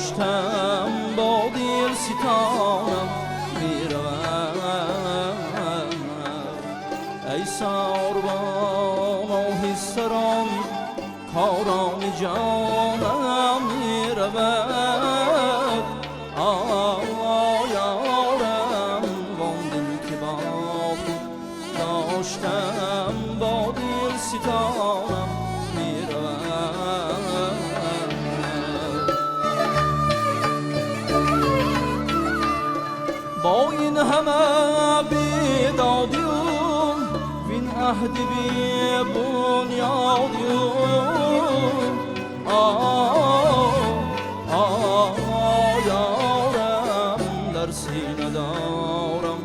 داشتم با دل ستانم میرود. ای ساربان آهستران کاران جانم میرود. آی یارم وان دل که با خود داشتم با دل ستانم میرود. با این همه بیدادی و وین عهد بی بنیادی آه یارم در سینه دارم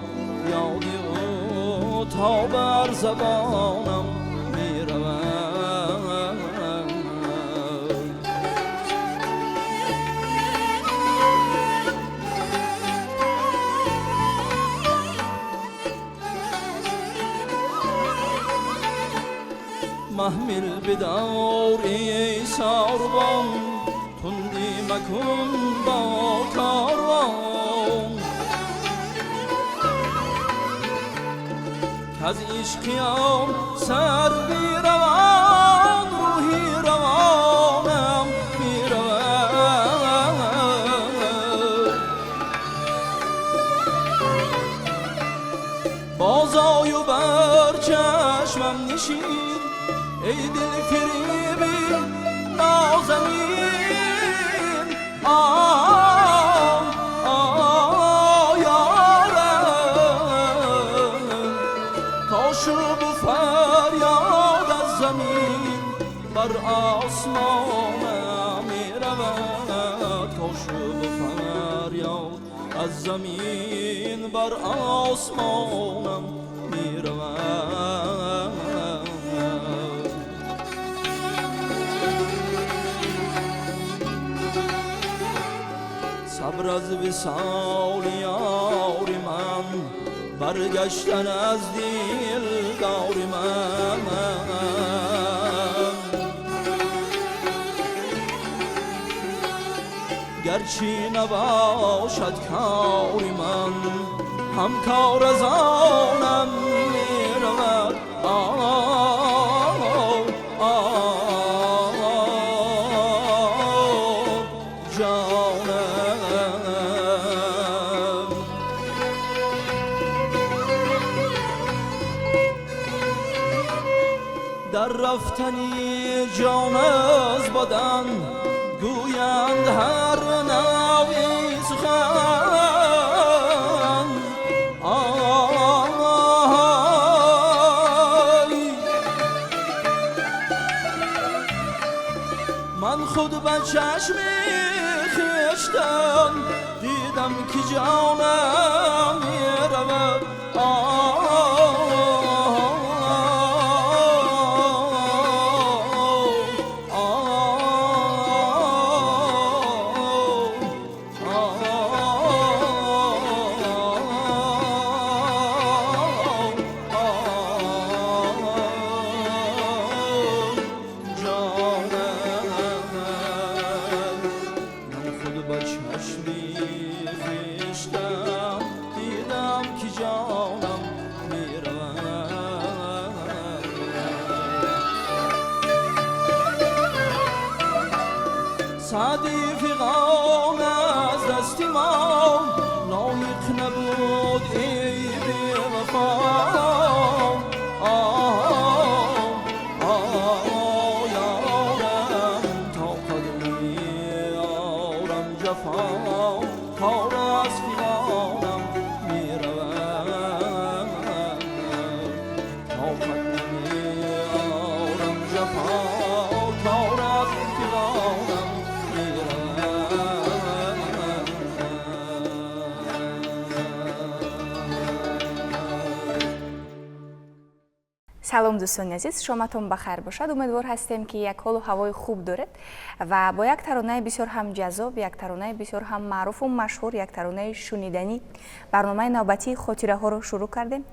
یادی او تا بر زبانم میرود. محمل بدار ای ساربان تندی مکن با کاروان، کز عشقیام سر روان روحی روانم میرود. باز آی و بر چشمم نشین ای دل فریبی نازنین. آه آه یارم تا شب و فریاد از زمین بر آسمانم میرود. تا شب و فریاد از زمین بر آسمانم میرود. صبر از وصال یار من برگشتن از دلدار من، گرچه نباشد کار من همکار از آنم میرود. آه آه جانم در رفتنی جان از بدن گویند هر نوعی سخن. آی من خود به چشم خویشتن دیدم که جانم میرود. من خود به چشمی خویشتن دیدم که جانم میرود. سعدی فغان از دست ما لایق نبود ای بی وفا. آه یارم طاقت نمیارم جفا کار از فغانم میرود. طاقت نمیارم جفا کار از فغانم میرود. Салом, дӯстони азиз, шоматон ба хайр бошад. Умедвор ҳастем, ки як ҳолу ҳавои хуб доред ва бо як таронаи бисёр ҳам ҷаззоб, як таронаи бисёр ҳам маъруфу машҳур, як таронаи шуниданӣ барномаи навбатии хотираҳоро шурӯъ кардем,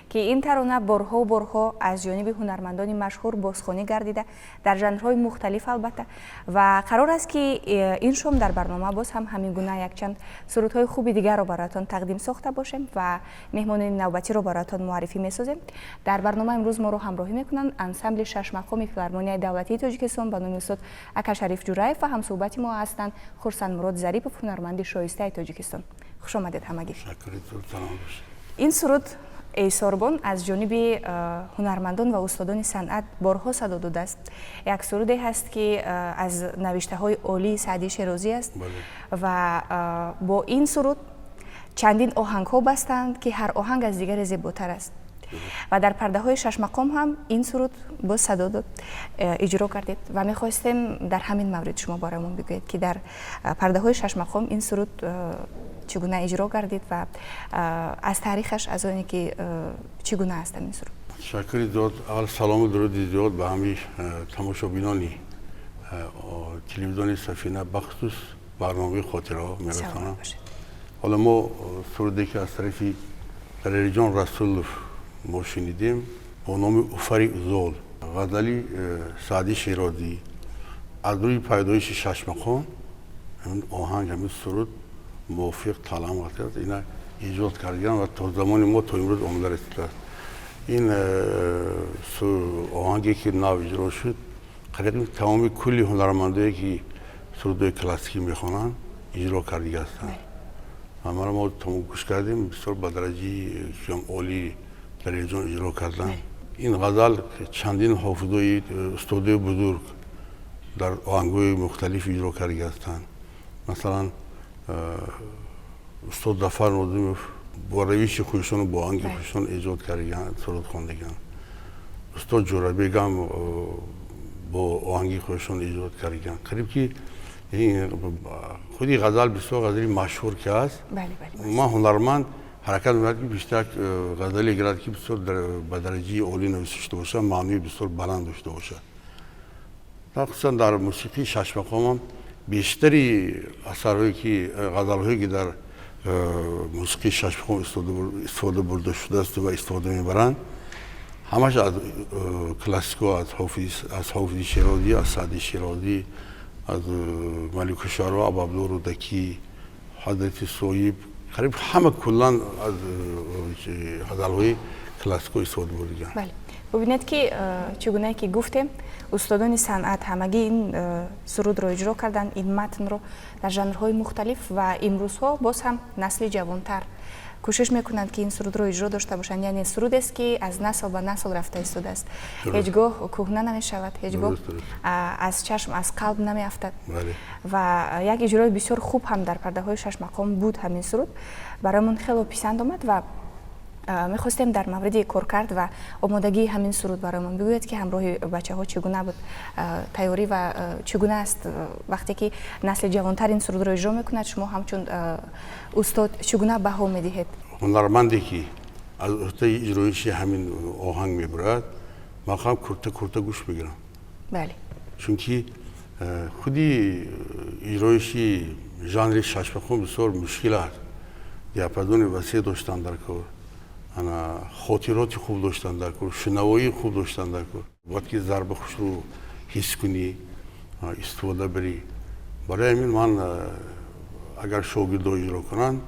ки ин тарона борҳо борҳо аз ҷониби ҳунармандони машҳур бозхонӣ гардида дар жанрҳои мухталиф албатта. Ва қарор аст, ки ин шом дар барнома боз ҳам ҳамин гуна якчанд сурудҳои хуби дигарро бароятон тақдим сохта бошем ва меҳмонони навбатиро бароятон муаррифӣ месозем. Дар барнома имрӯз моро ҳамроҳӣ мекунанд ансамбли шашмақоми филармонияи давлатии Тоҷикистон ба номи устод Акашариф Ҷураев ва ҳамсӯҳбати мо ҳастанд Хурсандмурод Зарипов, ҳунарманди шоистаи Тоҷикистон. Хушомадед ҳамагӣ. Ин суруд «Эй сорбон» аз ҷониби ҳунармандон ва устодони санъат борҳо садо додааст. Як суруде ҳаст, ки аз навиштаҳои олии Саъдии Шерозӣ аст ва бо ин суруд чандин оҳангҳо бастанд, ки ҳар оҳанг аз дигаре зеботар аст. Ва дар пардаҳои шашмақом ҳам ин суруд боз садо дод, иҷро кардед ва мехостем дар ҳамин маврид шумо бароямон бигӯед, ки дар пардаҳои шашмақом ин суруд чӣ гуна иҷро гардид ва аз таърихаш, аз оне ки чӣ гуна аст ҳамин суруд. Ташаккури зиёд. Аввал салому дуруди зиёд ба ҳамаи тамошобинони телевизиони Сафина, бахусус барномаи хотираҳо мерасонам. Ҳоло мо суруде, ки аз тарафи Далериҷон Расулов мо шунидем, бо номи «Уфари узол», ғазали Саъди Шерозӣ, аз рӯи пайдоиши шашмақом ҳамин оҳанг, ҳамин суруд мувофиқ талам аст, ина эҷод кардаган ва то замони мо, то имрӯз омода расидааст. Ин оҳанге, ки нав иҷро шуд, қариб тамоми кулли ҳунармандое, ки сурудҳои классикӣ мехонанд, иҷро кардига ҳастанд. Ва мана мо гӯш кардем, бисёр ба дараҷаи олӣ Далерҷон иҷро карданд. Ин ғазал чандин ҳофизои устодои бузург дар оҳангҳои мухталиф иҷро кардига ҳастанд. Масалан, устод Зафар Нозимов бо равиши худшону бо оҳанги худшон эҷод кардаган, суруд хондаган. Устод Ҷӯрабегам бо оҳанги худшон эҷод кардаган. Қариб ки худи ғазал бисёр ғазали машҳур ки аст, ман ҳунарманд ҳаракат мекунад, ки бештар ғазале гирад, ки бисёр ба дараҷаи олӣ нависта шуда бошад, маънои бисёр баланд дошта бошад. Хусусан дар мусиқии шашмақомам бештари асарҳое ки, ғазалҳое ки дар мусиқии шашмақом истифода бурда шудааст ва истифода мебаранд, ҳамаш аз классико, аз Ҳофизи Шерозӣ, аз Саъди Шерозӣ, аз Маликушшуаро Абуабдулло Рӯдакӣ, ҳазрати Соиб, қариб ҳама куллан аз ғазалҳои классико истифода бурдаган. Бале, бубинед, ки чӣ гунае ки гуфтем, устодони санъат ҳамагӣ ин сурудро иҷро карданд, ин матнро дар жанрҳои мухталиф, ва имрӯзҳо боз ҳам насли ҷавонтар кӯшиш мекунанд, ки ин сурудро иҷро дошта бошанд. Яъне сурудест, ки аз насл ба насл рафта истодааст, ҳеҷ гоҳ кӯҳна намешавад, ҳеҷ гоҳ аз чашм, аз қалб намеафтад. Ва як иҷрои бисёр хуб ҳам дар пардаҳои шашмақом буд ҳамин суруд, бароямон хело писанд омад ва мехостем дар мавриди коркард ва омодагии ҳамин суруд бароямон бигӯед, ки ҳамроҳи бачаҳо чӣ гуна буд тайёрӣ ва чӣ гуна аст, вақте ки насли ҷавонтар ин сурудро иҷро мекунад, шумо ҳамчун устод чӣ гуна баҳо медиҳед? Ҳунарманде, ки аз уҳдаи иҷроиши ҳамин оҳанг мебурад, ман хоҳам курта курта гӯш бигирам. Чунки худи иҷроиши жанри шашмақом бисёр мушкил аст. Диапазони васеъ доштан дар кор, ана хотироти хуб доштан дар кор, шунавоии хуб доштан дар кор, бояд ки зарба хушрӯ ҳис кунӣ, истифода барӣ. Барои ҳамин ман, агар шогирдо иҷро кунанд,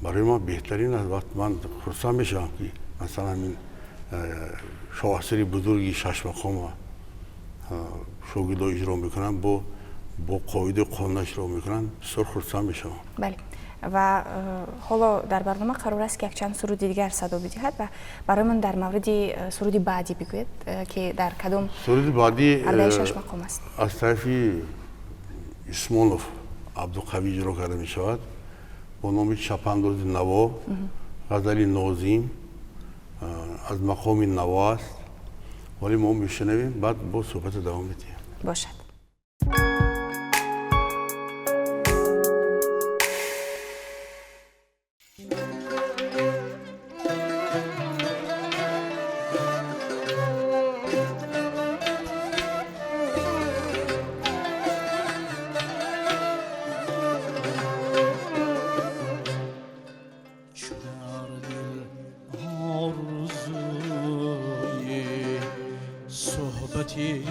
барои ман беҳтарин аст. Вақт ман хурсанд мешавам, ки масалан ҳамин шоҳасари бузурги шашмақома шогирдо иҷро мекунанд, бо қоидаи қонуна иҷро мекунанд, бисёр хурсанд мешавам. Бале, ва ҳоло дар барнома қарор аст, ки якчанд суруди дигар садо бидиҳад ва барои дар мавриди суруди баъдӣ бигӯед, ки дар кадом суруди баъдӣ пардаи шашмақом аст. Аз тарафи Исмонов Абдуқавӣ иҷро карда мешавад бо номи «Чапандози наво», ғазали Нозим, аз мақоми наво аст. Вале мо мешунавем, баъд бо суҳбата давом медиҳем. Бошад. صحبتی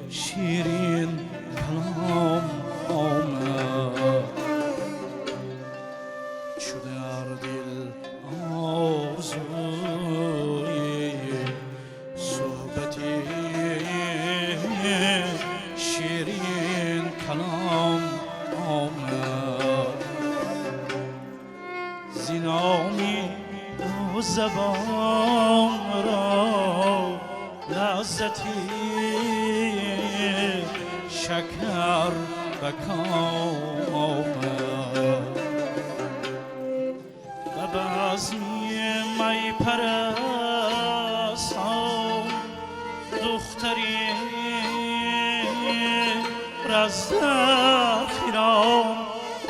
شیرین کلام آمد چو در دل آرزوی صحبتی شیرین کلام آمد زینامی دو زبان را لذتی شکر به کام آمد و بزمی می پرستان دختری رز در خیرام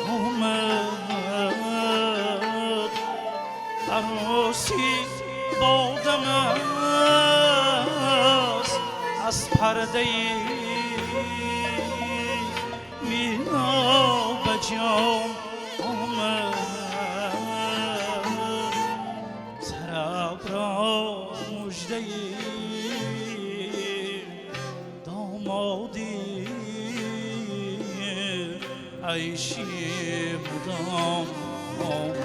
آمد عروسی با دم است از پرده مینا به جام آمد طرب را مژده دامادی عیشی مدام آمد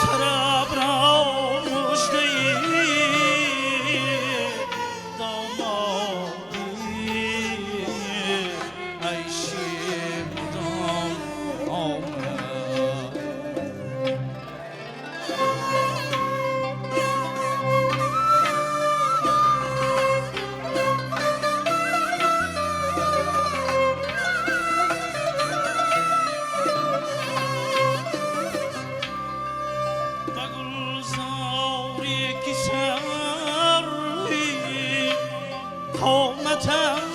طرب را مژده دامادی عیشی مدام آمد. و گلزاری که سروی قامتش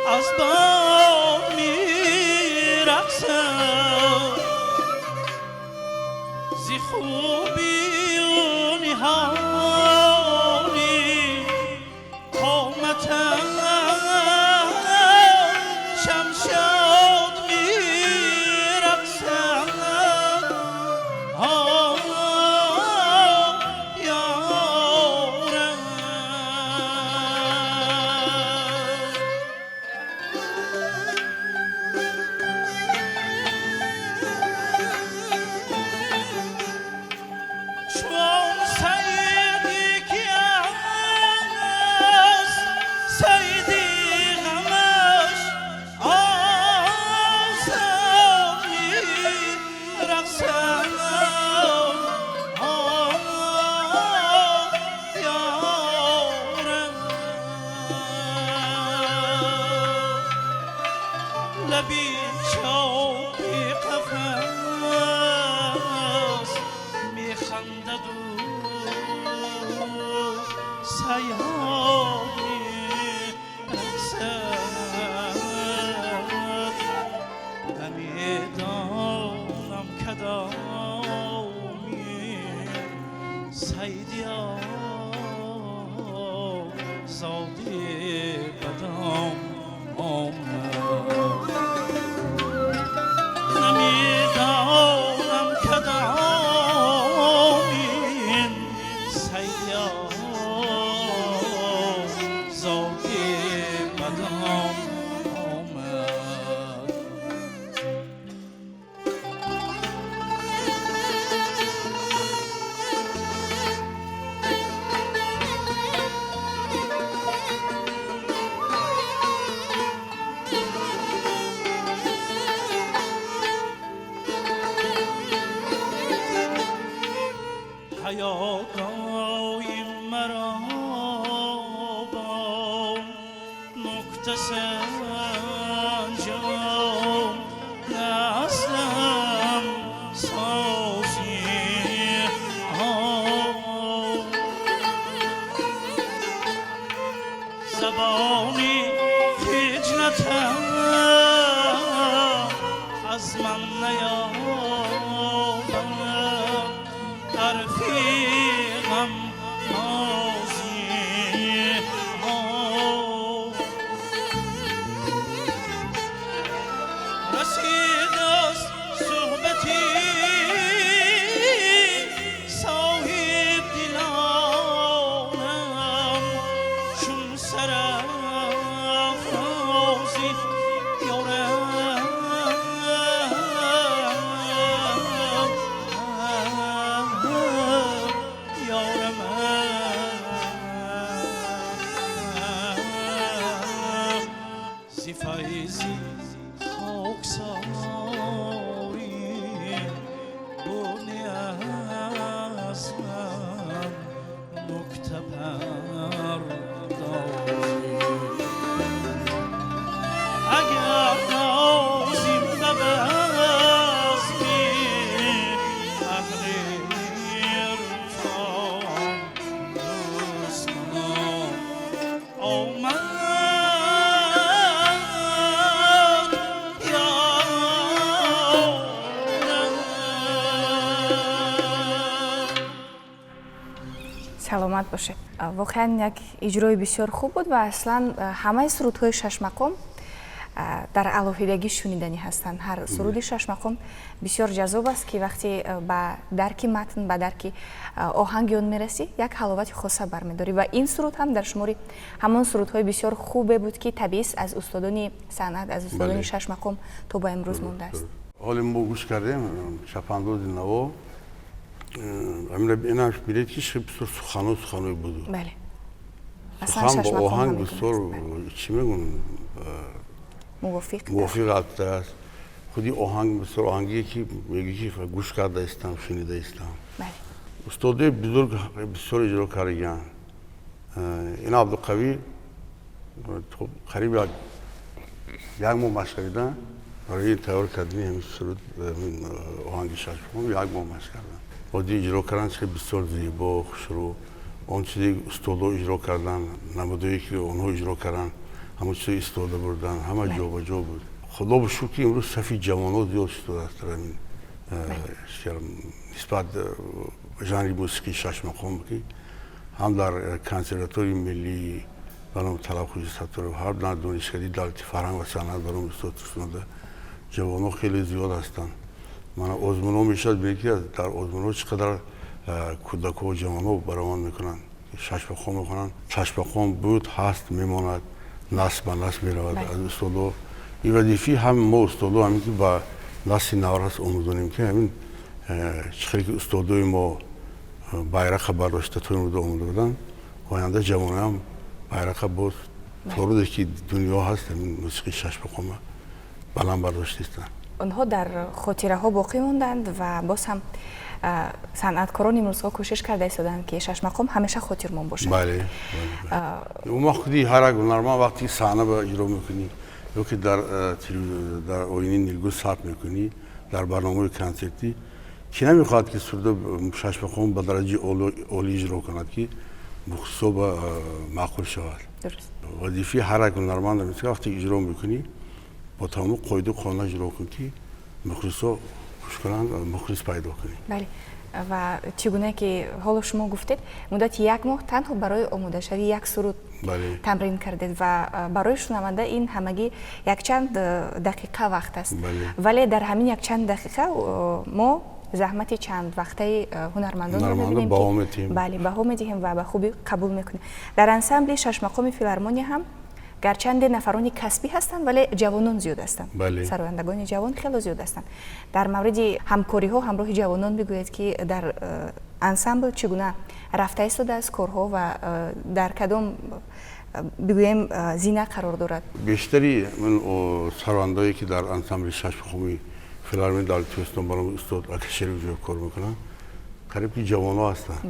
از باد می‌رقصد ز خوبی و نهانی قامتش شمشاد می‌رقصد. آه یارم چون سیدی که از سیدی غمش آزاد می‌رقصد. آه یارم لبی چوبی قفس میخندد و صیاد می‌رقصد. نمیدانم کدامی صیدی آزادی بدام آمد. نمیدانم کدامین صیدی آزادی بدام آمد. حیا دایم مرا با نکته سنجم نسلم سازی زبانی خجلتم از من نیابد حرفی غم بازی. Саломат бошед. Воқеан як иҷрои бисёр хуб буд ва аслан ҳамаи сурудҳои шашмақом дар алоҳидагӣ шуниданӣ ҳастанд. Ҳар суруди шашмақом бисёр ҷаззоб аст, ки вақте ба дарки матн, ба дарки оҳанги он мерасӣ, як ҳаловати хоса бармедорӣ. Ва ин суруд ҳам дар шумори ҳамон сурудҳои бисёр хубе буд, ки табиист, аз устодони санъат, аз устодони шашмақом то ба имрӯз мондааст. Ҳоле мо гӯш кардем «Чапандози наво», инаш билед, ки бисёр сухано суханои буду. Бале. Сухан бо оҳанг бисёр, чӣ мегӯн, мувофиқ. Мувофиқ аст. Худи оҳанг бисёр оҳангие, ки мегӯӣ, ки гӯш карда истам, шунида истам. Устодои бузург бисёр иҷро кардагианд. Ин Абдуқавӣ қариб як моҳ машқ кардан барои тайёр кардани ҳамин суруд, оҳанги шашмақом, як моҳ машқ кардан. Оддӣ иҷро кардан чӣ бисёр зебо, хушрӯ. Он чизе устодо иҷро кардан, намудое ки онҳо иҷро кардан, ҳамон чизо истифода бурдан, ҳама ҷобаҷо буд. Худо ба шукр, ки имрӯз сафи ҷавонҳо зиёд шудааст дар ҳамин нисбат жанри мусиқии шашмақом, ки ҳам дар Консерватории миллии ба номи Талабхӯҷа Сатторов, ҳам дар Донишкадаи давлати фарҳанг ва санъат ба номи устод Турсунзода ҷавонҳо хеле зиёд ҳастанд. Мана, озмунҳо мешавад, бинед, ки дар озмунҳо чӣ қадар кӯдакҳо, ҷавонҳо баромад мекунанд, шашмақом мехонанд. Шашмақом буд, ҳаст, мемонад, насл ба насл меравад аз устодо. Ин вазифаи ҳам мо устодо ҳамин, ки ба насли наврас омӯзонем, ки ҳамин чӣ хеле ки устодои мо байрақа бардошта то имрӯз омода буданд, оянда ҷавоноам байрақа боз то рӯзе ки дунё ҳаст, ҳамин мусиқии шашмақома баланд бардошта истанд. Онҳо дар хотираҳо боқӣ монданд ва боз ҳам санъаткорон имрӯзҳо кӯшиш карда истодаанд, ки шашмақом ҳамеша хотирмон бошад. Бале, ма худи ҳар як ҳунарманд вақте саҳна ба иҷро мекунӣ ё ки дар оинаи нилгун сабт мекунӣ, дар барномаи консертӣ, ки намехоҳад, ки суруда шашмақом ба дараҷаи олӣ иҷро кунад, ки мухлисо ба маъқул шавад. Вазифаи ҳар як ҳунарманд, вақте иҷро мекунӣ, бо тамоми қоиду қонун иҷро кун, ки мухлисо гӯш кунанд, мухлис пайдо кунӣ. Бале, ва чӣ гуна ки ҳоло шумо гуфтед, муддати як моҳ танҳо барои омодашавии як суруд тамрин кардед ва барои шунаванда ин ҳамагӣ якчанд дақиқа вақт аст, вале дар ҳамин якчанд дақиқа мо заҳмати чанд вақтаи ҳунармандонро мебинем. Бале, баҳо медиҳем ва ба хубӣ қабул мекунем. Дар ансамбли шашмақоми филармония ҳам гарчанде нафарони касбӣ ҳастанд, вале ҷавонон зиёд ҳастанд, сарояндагони ҷавон хело зиёд ҳастанд. Дар мавриди ҳамкориҳо ҳамроҳи ҷавонон бигӯед, ки дар ансамбл чӣ гуна рафта истодааст корҳо ва дар кадом, бигӯем, зина қарор дорад? Бештари сарояндае, ки дар ансамбли шашмақоми филармонияи давлати Тоҷикистон ба номи устод Акашеров кор мекунанд, қариб ки ҷавонҳо ҳастанд.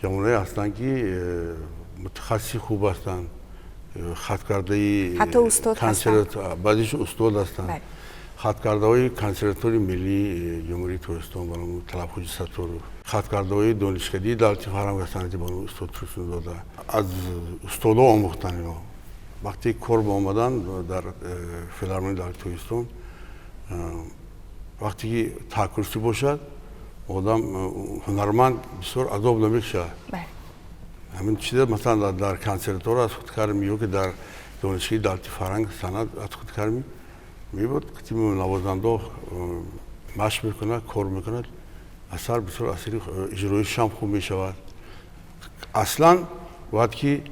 Ҷавоное ҳастанд, ки мутахассиси хуб ҳастанд, хаткардаи ҳатто устод. Баъзеаш устод ҳастанд, хаткардаҳои Консерватории миллии Ҷумҳурии Тоҷикистон ба номи Талабхӯҷи Сатторов, хаткардаҳои Донишкадаи давлати фарҳанг ва санъати ба номи устод Турсунзода. Аз устодо омӯхтан ино. Вақте кор ба омадан дар филармонияи давлати Тоҷикистон, вақте ки таҳкурсӣ бошад, одам, ҳунарманд бисёр азоб намекушад. Ҳамин чиза, масалан, дар консерватория аз худ карми ё ки дар Донишгоҳи давлати фарҳанг санъат аз худ карми мебуд, қитими навозандаҳо машқ мекунад, кор мекунад, асар бисёр асари иҷроишам хуб мешавад. Аслан бояд ки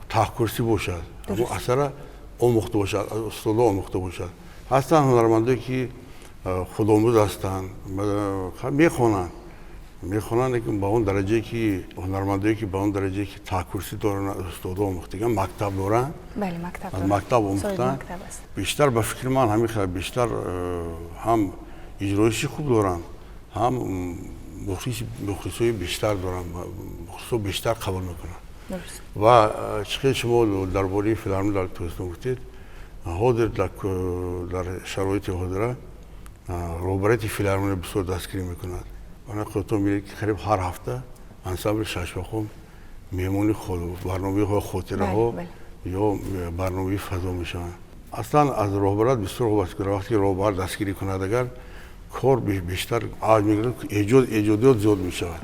таҳкурсӣ бошад, ҳамон асара омӯхта бошад, аз устодо омӯхта бошад. Ҳастанд ҳунармандое, ки худомӯз ҳастанд, мехонанд, лекин ба он дараҷае ки ҳунармандое, ки ба он дараҷае ки таҳкурсӣ доранд, аз устодо омӯхтаган, мактаб доранд, аз мактаб омӯхтанд, бештар, ба фикри ман, ҳамин хел бештар ҳам иҷроиши хуб доранд, ҳам мухлисои бештар доранд, мухлисо бештар қабул мекунанд. Ва чӣ хел шумо дар бораи филармония дар Тоҷикистон гуфтед, ҳозир дар шароити ҳозира роҳбарияти филармония бисёр дастгирӣ мекунад. Ана, худтон мебинед, ки қариб ҳар ҳафта ансамбли шашмақом меҳмони барномаи хотираҳо ё барномаи фазо мешаванд. Аслан аз роҳбарат бисёр хуб аст, вақте роҳбар дастгирӣ кунад, агар кор бештар авҷ мегирад, эҷодиёт зиёд мешавад.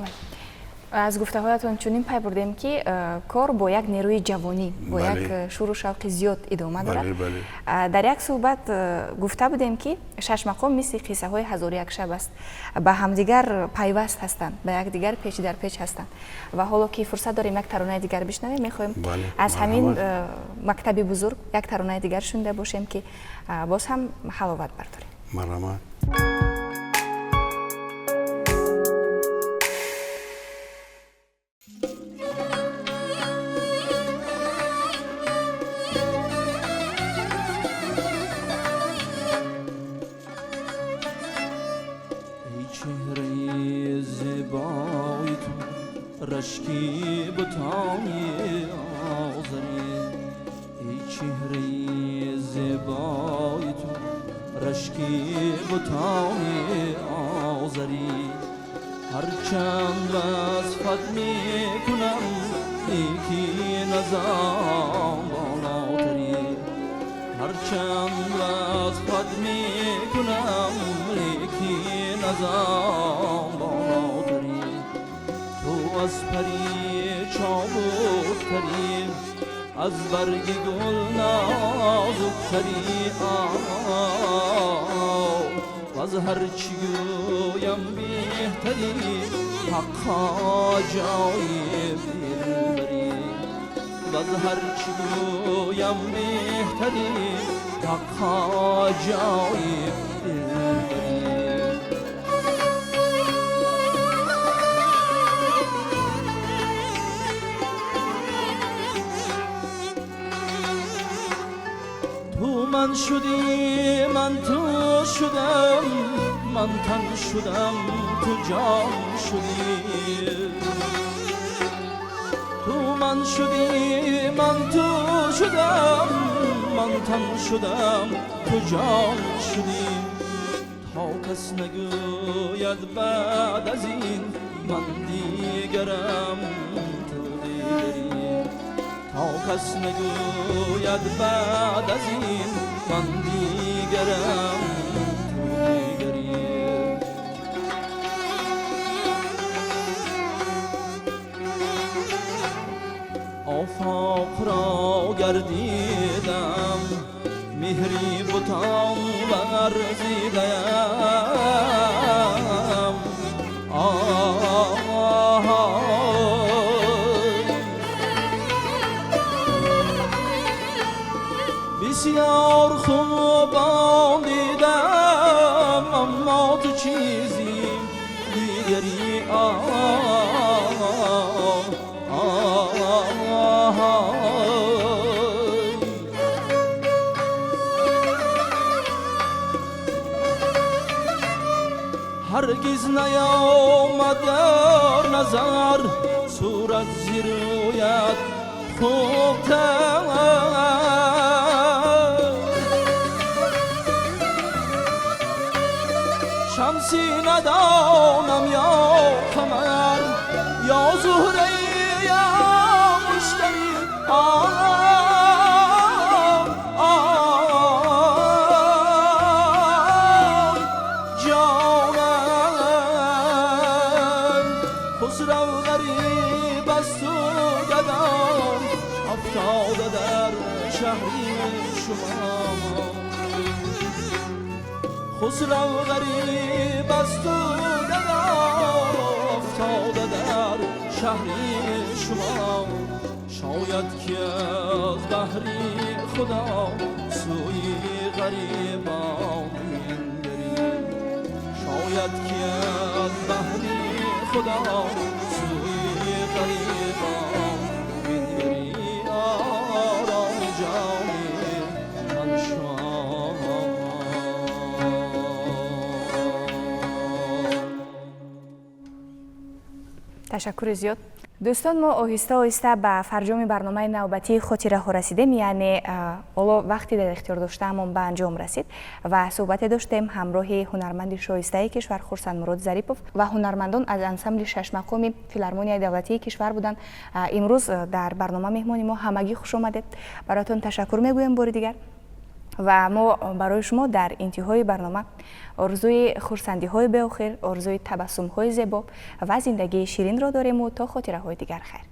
Аз гуфтаҳоятон чунин пай бурдем, ки кор бо як нерӯи ҷавонӣ, бо як шуру шавқи зиёд идома дорад. Дар як суҳбат гуфта будем, ки шашмақом мисли қиссаҳои ҳазору як шаб аст, ба ҳамдигар пайваст ҳастанд, ба якдигар печ дар печ ҳастанд. Ва ҳоло ки фурсат дорем як таронаи дигар бишнавем, мехоҳем аз ҳамин мактаби бузург як таронаи дигар шунида бошем, ки боз ҳам ҳаловат бардорем. Марҳамат. رشکی بتانی آذری، ای چهره زیبای تو رشکی بتانی آذری. هرچند وصفت میکنم یکی نزان بالاتری، هرچند وصفت میکنم یکی نزان بالاتری. تو از پری چابکتری، از برگ گل نازکتری، و از هر چی گویم بهتری، حقا جای دلبری. و از هر چی گویم بهتری، حقا جای دلبری. تو من شدی من تو شدم، من تن شدم تو جان شدی. تو من شدی من تو شدم، من تن شدم تو جان شدی. تا کس نگوید بعد از این من دیگرم تو دیگری، تا کس نگوید بعد از این من دیگرم تو دیگری. آفاق را گردیدم مهری بتان ورزیدم، بسیار خوبان دیدم اما تو چیزی دیگری. هرگز نیامد در نظر صورت زیر رویت خوبتر، شمسی ندانم یا قمر یا زهره یا مشتری. جانم خسرو غریب است و گدا افتاده در شهری شما. خسرو غریب است و گدا افتاده در شهری شما. شاید که از بهری خدا سوی غریبان بنگری، شاید که از بهری خدا سوی غریبان بنگری. آرام جان من شما. تشکر زیاد. Дӯстон, мо оҳиста оҳиста ба фарҷоми барномаи навбатии хотираҳо расидем, яъне ҳоло вақти дар ихтиёр доштаамон ба анҷом расид ва суҳбате доштем ҳамроҳи ҳунарманди шоистаи кишвар Хурсандмурод Зарипов ва ҳунармандон аз ансамбли шашмақоми филармонияи давлатии кишвар буданд. Имрӯз дар барнома меҳмони мо. Ҳамагӣ хуш омадед, бароятон ташаккур мегӯем бори дигар Ва мо барои шумо дар интиҳои барнома орзуи хурсандиҳои беохир, орзуи табассумҳои зебо ва зиндагии ширинро дорему то хотираҳои дигар хайр.